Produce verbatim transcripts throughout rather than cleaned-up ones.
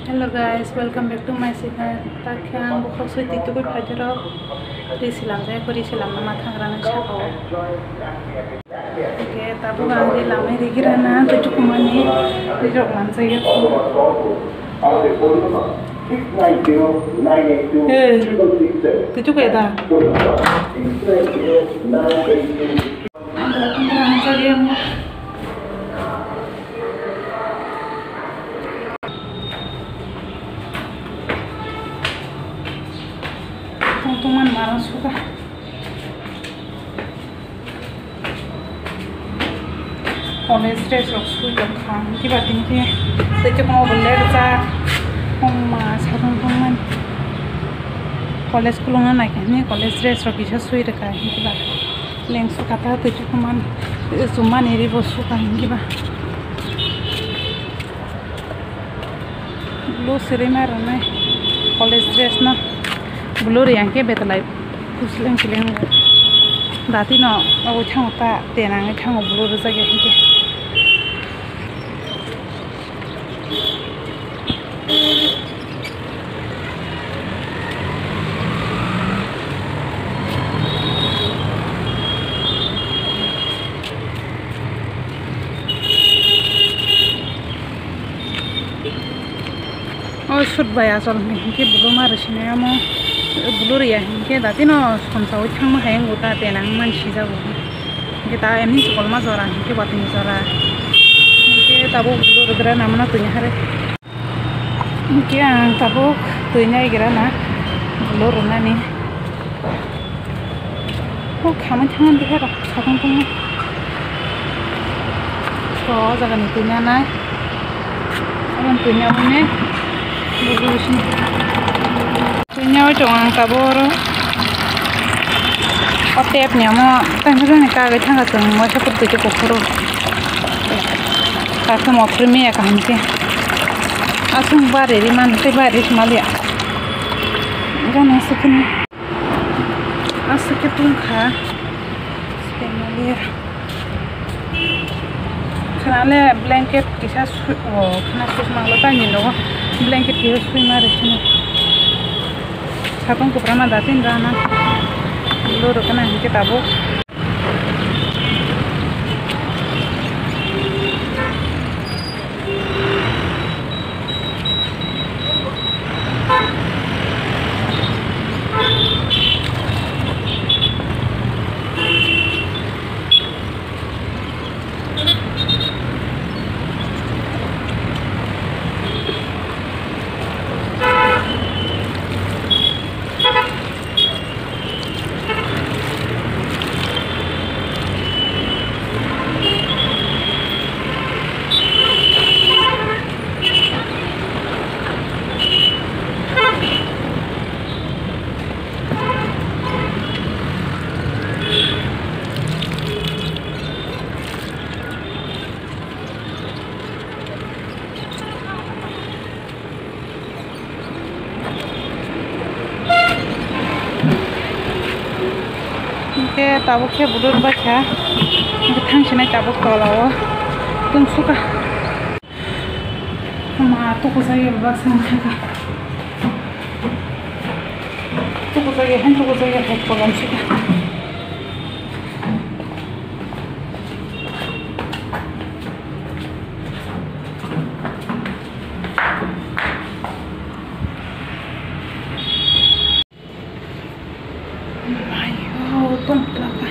Hello guys, welcome back to my channel. Takhe ang bukhuk sui twi tugui phaijorok. Ri silam jai kho, ri silam ma thangra nai saka o. Oke, tabuk ang ri lamai ri gira na, twi chukumani ri rok lamjai ya kho. Hey, twi chukai da. Tongtongmani marang suka. College dress rok sui tongkha, hwnkhe ba tini khe tei khe bo lerjak. Homa satung tongmani. College khulungna naikha hwnwi college dress rok kisa sui rwkha, hwnkhe ba lengsu kata twi chukumani, chummani ribo suka hwnkhe ba. Blue siri ma rwnai college dress no blue ri ang khe betalai kusleng sleng datino obo thango ta tenang thango blue rijak ya hwnkhe. O shoot bai achol hwnkhe blue ma rwsinai omo blue riya hwnkhe datino somsaui thangma hai wngkha ta tenang mani sijago hwnkhe ta emni kolma jora hwnkhe watini jora hwnkhe tabuk blue rwgra namano twi hare. Hwnkhe ang tabuk twi naigra na blue rwnani. O khamwi thangmani bwkha rok satung tongma. O jaga ni twi nanai. Aboni twi nangmani blue sini. Twi nangwi tongo ang tabuk oro. O tap ni omo tangsa jani kagwi thangkha chwng waisa photo twi kuphuru. Kaisa mokri miya kaham khe. Aswk bari ri mani tei bari ri sima liya. Gana aswk kheno. Aswk khe tongkha. Sima liya. Khwnale blanket kisa su-, o, khwna susmang lo tangni nogo. Blanket kisa sui ma ri sini. Satung kwbra ma da tin rana. Lo rwkana hinkhe tabuk. Hingke tabuk khe budur baikha, hingke thang sinai tabuk tola o tungsukha. Ma tukujagwi baksa wngkha. Tukujagwi hai tukujagwi hai kolom sukha. Ayo, tong twlangkha.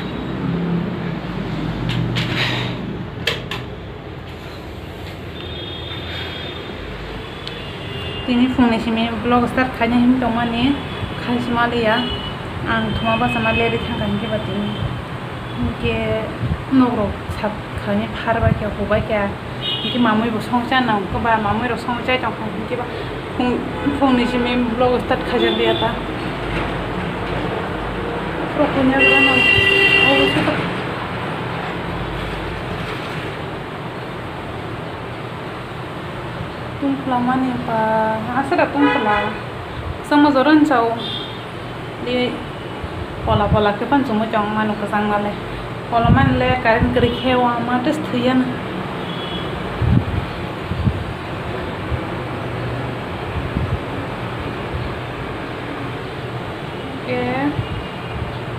Tini phungni simi vlog start khaina him tongmani, khaisima liya. Ang thuma bachama leri thangkha hinkhe ba tini. Hinkhe nokrok sak khaini phar bai khe, hubai khe. Hinkhe mamui bo songcha nang khe ba, mamui rok songchai tong kha hinkhe ba. Phung, phungni simi vlog start khaijak liya ta. Rok kunya gra nang. Obo se ta. Tungpla mani pa, aswk da tungpla. Kwchangma jora ni chao. Di pola pola khe pan chumui tong mani kwchangma le. Pola mani le current kwrwi khe o ama tei thwiya na.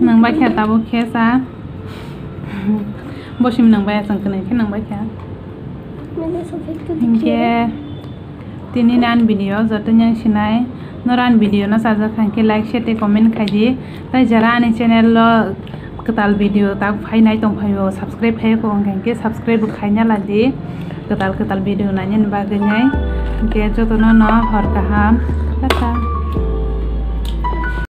Nang bai khe tabuk khe sa. Bosim nang bai aswng kwnwi khe nang bai khe. Hinkhe tini nan video joto yang sinai. Noran video no sajak khankhe like, share tei comment khai di. Tai jara ani channel lo kwtal video tak phainai tongphaio, subscribe khai ko hwnkhe subscribe bo khaina ladi. Kwtal kwtal video nainani bagwi nai. Hinkhe jotono no hor kaham. Tata.